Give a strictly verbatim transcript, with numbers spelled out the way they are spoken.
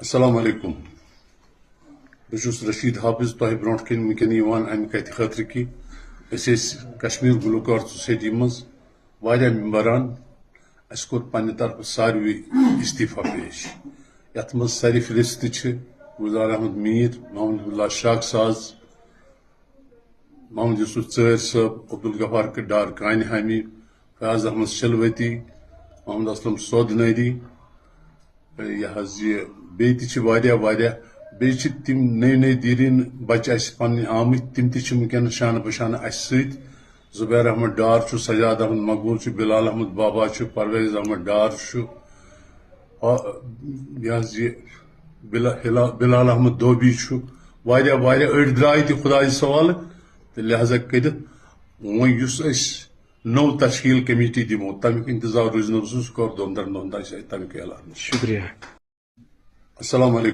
السلام علیکم۔ بہٕ چھُس رشیٖد حافظ، تۄہہِ برونٛٹھ کَنہِ وٕنکیٚن یِوان اَمہِ کَتھِ خٲطرٕ کہِ أسۍ ٲسۍ کشمیر گلوکار سوسایٹی منٛز واریاہ ممبران۔ اَسہِ کوٚر پننہِ طرفہٕ ساروٕے استعفیٰ پیش، یَتھ منٛز سرِ فہرست چھِ گلزار احمد میٖر، محمد اللہ شاخ ساز، محمد یوسف ژٲرۍ صٲب، عبدالغفار ڈار کانہِ حامی، فیاض احمد شلوتی، محمد اسلم سودنٲری، یہِ حظ یہِ بیٚیہِ تہِ چھِ واریاہ واریاہ۔ بیٚیہِ چھِ تِم نٔوۍ نٔوۍ دیٖرِن بچہِ اَسہِ پنٕنۍ آمٕتۍ، تِم تہِ چھِ وٕنکیٚنَس شانہٕ بہ شانہٕ اَسہِ سۭتۍ۔ زبیر احمد ڈار چھُ، سجاد احمد مقبول چھُ، بلال احمد بابا چھُ، پرویز احمد ڈار چھُ، آ، یہِ حظ یہِ بلا-، ہلا-، بلال احمد دوبی چھُ۔ واریاہ واریاہ أڑۍ درٛاے تہِ خدایہِ سوالہٕ، تہٕ لہذا کٔرِتھ وۄنۍ یُس أسۍ نٔو تشکیل کمیٹی دِمو، تَمیُک انتظار روٗزِ نہٕ سُہ، سُہ کَرو دۄن ترٛٮ۪ن دۄہَن تام أسۍ تَمیُک اعلان۔ شُکریہ۔ السلام علیکم۔